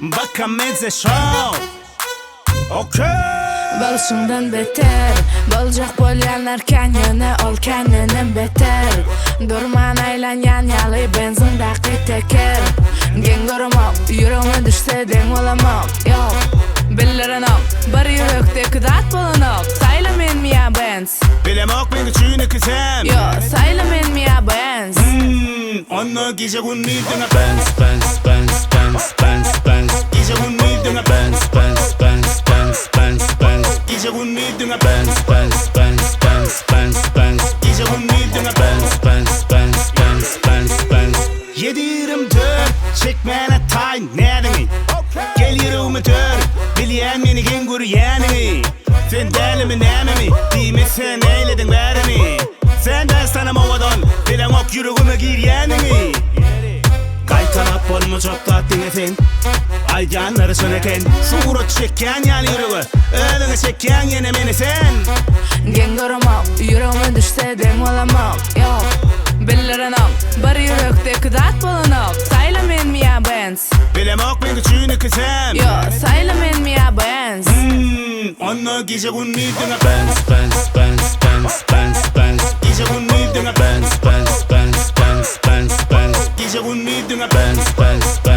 Bakamedze Show. Okay. Bolşuňdan beter Boljak bolýanlar kän ýöne ol kändenem beter Durman aýlanýan ýaly benzindaky teker Geň göremok ýüregime düşse deň bolamok Ýok bildirenok bir ýürekde iki zat bolanok Saýla menmi ýa Benz Bilemok meň üçin ikisem. Ýo saýla menmi ýa Benz Hmm, onda gije gündiz diňe Benz, Benz, Benz, Benz, Benz, Benz. Gije gündiz diňe Benz, Benz, Benz, Benz, Benz, Benz. Gije gündiz diňe Benz, Benz, Benz, Benz, Benz, Benz. Gije gündiz diňe Benz, Benz, Benz, Benz, Benz, Benz. 7-24 çekmäne taýyn nädiňi Gel ýüregimi tör Bilýän meni geň görýäniňi Sen dälimi nämemi Diýme sen neýlediň bärini Sen däl sanam owadan Bileňok ýüregime girýäniňi Gaýtalap bolmajak zat diňe sen Aýdýanlary çyn eken Surat çekýän ýaly ýürege Özüňe çekýäň ýene meni sen Geň göremok ýüregime düşse deň bolamok Ýok bildirenok bir ýürekde iki zat bolanok Saýla menmi ýa Benz Bilemok meň üçin ikisem Ýo saýla menmi ýa Benz Hmm, onda gije gündiz diňe Benz, Benz, Benz, Benz, Benz, Benz. Gije gündiz diňe Benz, Benz, Benz, Benz, Benz, Benz. Gije gündiz diňe Benz, Benz, Benz.